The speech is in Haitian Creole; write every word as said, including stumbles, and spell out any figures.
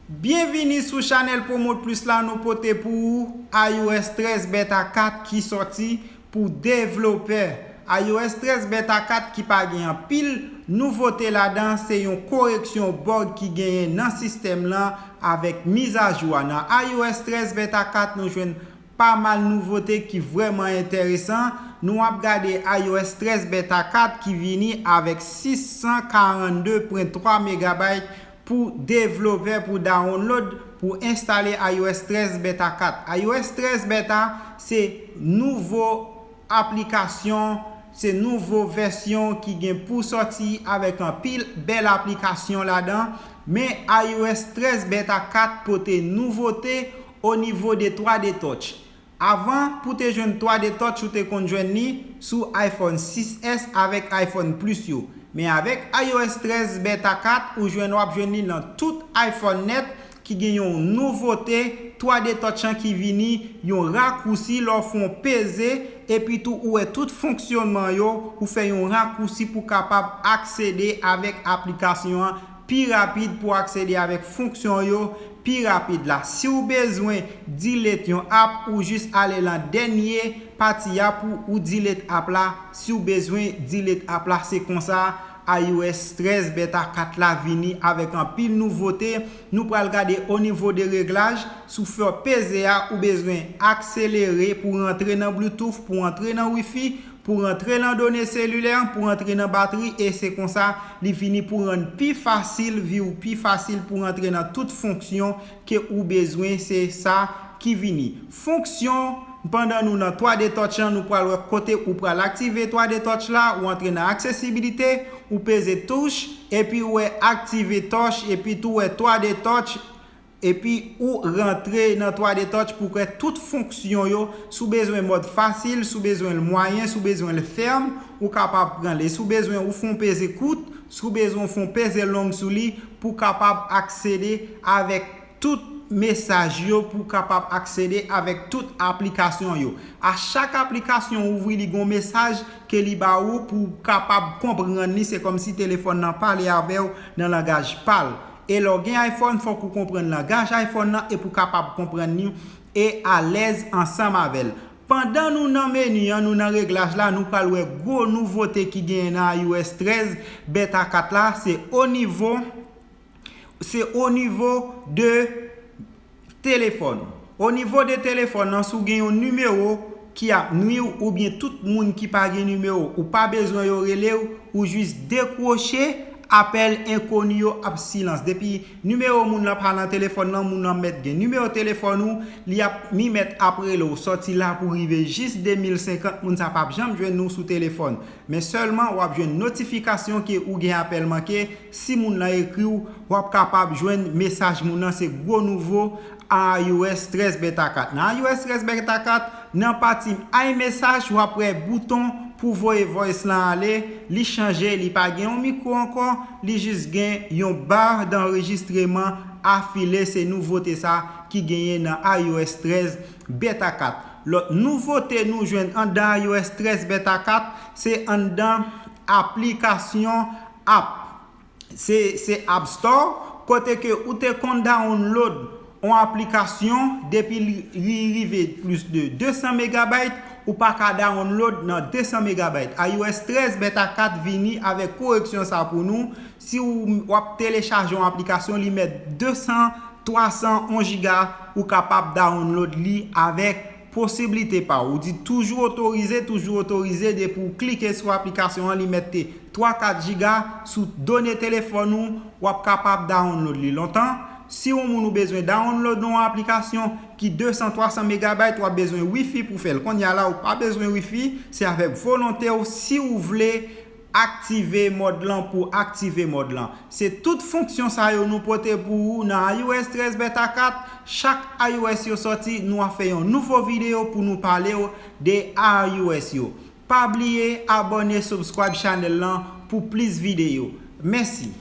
Byenvini sou chanèl Promote Plus la, nou pote pou ou iOS trèz beta kat ki sòti pou devlopè. iOS trèz beta kat ki pa gen anpil nouvote ladan, se yon koreksyon bug ki genyen nan sistèm lan avèk mizajou a. Nan iOS trèz beta kat, nou jwenn pa mal nouvote ki vrèman enteresan. Nou ap gade iOS trèz beta kat ki vini avèk sis san karannde pwen twa megabayt pou devlopè, pou download, pou enstale iOS trèz beta kat. iOS trèz beta se nouvo aplikasyon, se nouvo vèsyon ki gen pou sòti avèk anpil bèl aplikasyon ladan. Men iOS trèz beta kat pote nouvote o nivo de twa D Touch. Avan, pou te jwenn twa D Touch, ou te konn jwenn li sou iPhone sis S avèk iPhone Plus yo. Men avèk iOS trèz beta kat, ou jwenn, w ap jwenn li nan tout iPhone nèt ki gen yon nouvote twa D Touch an ki vini, yon rakousi lè w fè yon peze, epi tou ou wè tout fonksyonman yo, ou fè yon rakousi pou kapab aksede avèk aplikasyon an pi rapid, pou aksede avèk fonksyon yo pi rapid la. Si w bezwen delete yon app, ou jis ale nan dènye pati a pou ou delete app la. Si w bezwen delete app la, se konsa iOS trèz beta kat la vini avèk anpil nouvote. Nou pral gade o nivo de reglaj. Si w fè peze a, ou bezwen akselere pou rantre nan Bluetooth, pou rantre nan Wi-Fi, pou rantre nan done selilè, pou rantre nan batri, e se konsa li vini pou rann pi fasil vi w, pi fasil pou rantre nan tout fonksyon ke ou bezwen, se sa ki vini. Fonksyon, pandan nou nan twa D Touch an, nou pral wè kote ou pral aktive twa D Touch la, ou antre nan aksesibilite, ou peze touch, epi ou wè aktive touch, epi tou wè twa D Touch, epi ou rantre nan twa D Touch pou wè tout fonksyon yo. Si w bezwen mòd fasil, si w bezwen l mwayen, si w bezwen l fèm, ou kapab pran li. Si w bezwen ou fè yon peze kout, si w bezwen ou fè yon peze long sou li, pou w kapab aksede avèk tout mesaj yo, pou w kapab aksede avèk tout aplikasyon yo. A chak aplikasyon ou ouvri, li gon mesaj ke li ba ou pou w kapab konprann li. Se kòmsi telefòn nan pale avè w nan langaj pa l. E lè w gen iPhone, fòk ou konprann langaj iPhone nan e pou w kapab konprann li e alèz ansanm avè l. Pandan nou nan meni an, nou nan reglaj la, nou pral wè gwo nouvote ki genyen nan iOS trèz beta kat la, se o nivo, se o nivo de telefòn. O nivo de telefòn nan, si w gen yon nimewo ki ap nwi w oubyen tout moun ki pa gen nimewo, ou pa bezwen yo rele w, ou jis dekwoche, apèl enkoni yo ap silans. Depi nimewo moun lan pa nan telefòn nan, moun nan mèt gen nimewo telefòn ou, li ap, li mèt ap rele w sòti la pou rive jis de mil senkant, moun sa p ap janm jwenn ou sou telefòn. Men sèlman w ap jwenn notifikasyon ke ou gen apèl manke. Si moun nan ekri w, w ap kapab jwenn mesaj moun nan. Se gwo nouvo iOS trèz beta kat. Nan iOS trèz beta kat, nan pati iMessage, w ap wè bouton pou voye voice lan ale. Li chanje, li pa gen yon mikwo ankò, li jis gen yon ba danrejistreman afile. Se nouvote sa ki genyen nan iOS trèz beta kat. Lòt nouvote nou jwenn anndan iOS trèz beta kat, se anndan aplikasyon app. Se, se App Store, kote ke ou te konn download yon aplikasyon, depi li, li rive plis de de san megabayt, ou pa ka download nan de san megabayt. iOS trèz beta kat vini avèk koreksyon sa pou nou. Si w, w ap telechaje yon aplikasyon, li mèt de san, twa san, yon jiga, ou kapab download li avèk posiblite pa w. Ou di toujou otorize, toujou otorize, depi w klike sou aplikasyon an, li mèt te twa, kat jiga sou done telefòn ou, w ap kapab download li. Lontan, si yon moun ou bezwen download yon aplikasyon ki de san, twa san megabayt, w ap bezwen Wi-Fi pou fè l. Kounye a la, ou pa bezwen Wi-Fi, se avèk volonte w, si w vle aktive mòd lan pou aktive mòd lan. Se tout fonksyon sa yo nou pote pou ou nan iOS trèz beta kat. Chak iOS yo sòti, nou ap fè yon nouvo videyo pou nou pale w de iOS yo. Pa bliye abòne, subscribe channel lan pou plis videyo. Mèsi.